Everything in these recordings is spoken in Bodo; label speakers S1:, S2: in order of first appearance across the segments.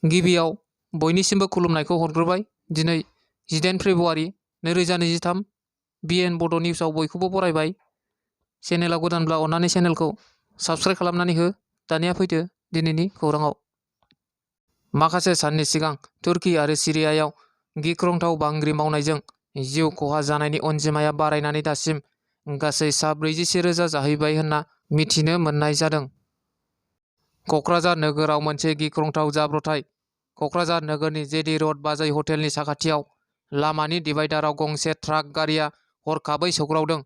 S1: गिबियाव बयनिसिमबो खुलुमनायखौ हरग्रोबाय। दिनै 10 फेब्रुआरि 2023 BN बड' निउसआव बयखौबो बरायबाय। चेनेलाव गोदानब्ला अन्नानै चेनेलखौ साबस्क्राइब खालामनानै हो। दानिया फैदो दिनैनि खौराङाव। माखासे साननि सिगां तुर्की आरो सिरियायाव गिख्रंथाव बांग्रि मावनायजों जिउ खहा जानायनि अनजिमाया बारायनानै दासिम गासै सा 44,000 जाहैबाय होनना मिथिनो मोननाय जादों। क'क्राझार नोगोराव मोनसे गिख्रंथाव जाब्रबथाय। क'क्राझार नोगोरनि जेडि र'ड बाजै हटेलनि साखाथियाव लामानि डिभाइडाराव गंसे ट्राक गारिआ हरखाबै सौग्रावदों।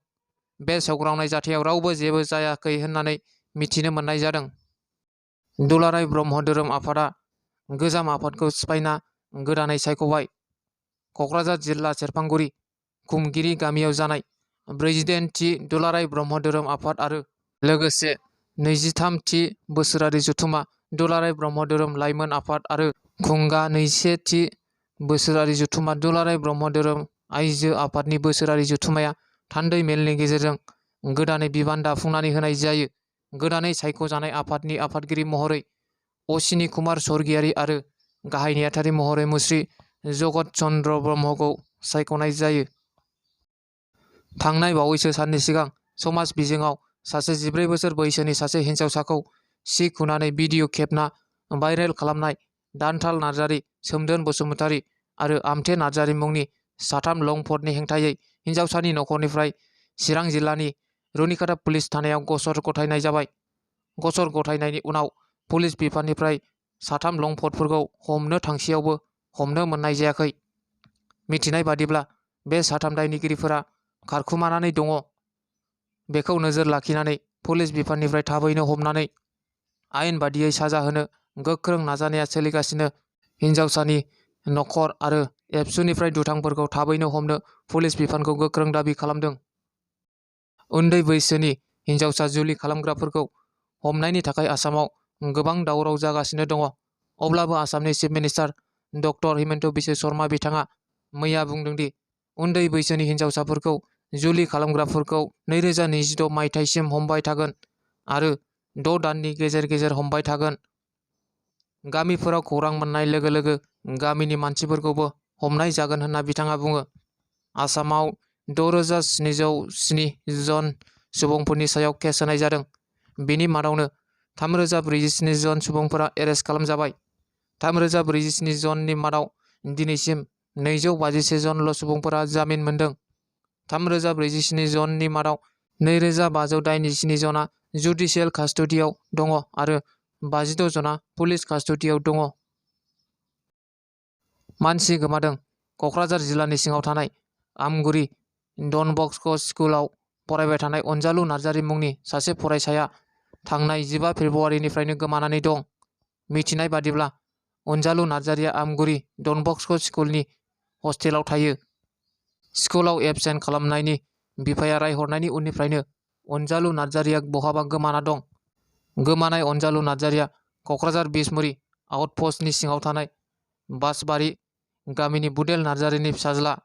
S1: बे सौग्रावनाय जाथायाव रावबो जेबो जायाखै होननानै मिथिनो मोननाय जादों। दुलाराय ब्रह्म धोरोम आफादा गोजाम आफादखौ सिफायना गोदानै सायख'बाय। क'क्राझार जिल्ला सेरफांगुरि खुमगिरि गामियाव जानाय 43थि दुलाराय ब्रह्म धोरोम आफाद आरो लोगोसे 23थि बोसोरारि जथुम्मा दुलाराय ब्रह्म धोरोम लाइमोन आफाद आरो खुंगा 21थि बोसोरारि जथुम्मा दुलाराय ब्रह्म धोरोम आइजो आफादनि बोसोरारि जथुम्माया थान्दै मेलनि गेजेरजों गोदानै बिबान दाफुंनानै होनाय जायो। गोदानै सायख'जानाय आफादनि आफादगिरि महरै अश्विनी कुमार स्वर्गियारि आरो गाहाय नेहाथारि महरै मुश्री जगत चन्द्र ब्रह्मखौ सायख'नाय जायो। थांनाय बावैसो साननि सिगां समाज बिजोङाव सासे 14 बोसोर बैसोनि सासे हिन्जावसाखौ सि खुनानै भिडिअ खेबना भाइरेल खालामनाय दान्थाल नार्जारि, सोमदोन बसुमतारि आरो आमथे नार्जारि मुंनि साथाम लंफर्डनि हेंथायै हिन्जावसानि नखरनिफ्राय चिरां जिल्लानि रुनिकाटा पुलिस थानायाव गसर गथायनाय जाबाय। गसर गथायनायनि उनाव पुलिस बिफाननिफ्राय साथाम लंफर्डफोरखौ हमनो थांसेयावबो हमनो मोननाय जायाखै। मिथिनाय बादिब्ला बे साथाम दायनिगिरिफोरा खारखुमानानै दङ। बेखौ नोजोर लाखिनानै पुलिस बिफाननिफ्राय थाबैनो हमनानै आयेन बादियै साजा होनो गोख्रों नाजानाया सोलिगासिनो। हिन्जावसानि नखर आरो एबसुनिफ्राय दुथांफोरखौ थाबैनो हमनो पुलिस बिफानखौ गोख्रों दाबि खालामदों। उन्दै बैसोनि हिन्जावसा जुलि खालामग्राफोरखौ हमनायनि थाखाय आसामाव गोबां दावराव जागासिनो दङ। अब्लाबो आसामनि chief minister doctor Himanta Biswa Sharma बिथाङा मैया बुंदों दि उन्दै बैसोनि हिन्जावसाफोरखौ जुलि खालामग्राफोरखौ 2026 मायथाइसिम हमबाय थागोन आरो 6 दाननि गेजेर गेजेर हमबाय थागोन। गामिफोराव खौरां मोननाय लोगो लोगो गामिनि मानसिफोरखौबो हमनाय जागोन होनना बिथाङा बुङो। आसामाव 6,707 जन सुबुंफोरनि सायाव केस होनाय जादों। बेनि मादावनो 3,047 जन सुबुंफोरा एरेस्ट खालामजाबाय। 3,047 जननि मादाव दिनैसिम 251 जनल' सुबुंफोरा जामिन मोनदों। 3,047 जननि मादाव 2,587 जना जुडिसियेल कास्टडियाव दङ आरो 56 जना पुलिस कास्टडियाव दङ। मानसि गोमादों। क'क्राझार जिल्लानि सिङाव थानाय आमगुरि डन बस्क' स्कुलाव फरायबाय थानाय अनजालु नार्जारि मुंनि सासे फरायसाया थांनाय 15 फेब्रुआरिनिफ्रायनो गोमानानै दं। मिथिनाय बादिब्ला अनजालु नार्जारिया आमगुरि डन बस्क' स्कुलनि हस्टेलाव थायो। स्कुलाव एबसेन्ट खालामनायनि बिफाया रायहरनायनि उननिफ्रायनो अनजालु नार्जारिया बहाबा गोमाना दं। गोमानाय अनजालु नार्जारिया क'क्राझार बिसमुरि आउटप'स्टनि सिङाव थानाय बासबारि गामिनि बुदेल नार्जारिनि फिसाज्ला।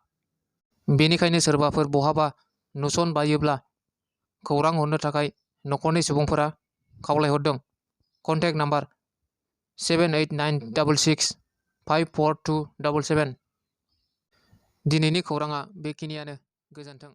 S1: बेनिखायनो सोरबाफोर बहाबा नुसनबायोब्ला खौरां हरनो थाखाय नखरनि सुबुंफोरा खावलायहरदों। Contact number 7896654277। दिनैनि खौराङा बेखिनियानो। गोजोन्थों।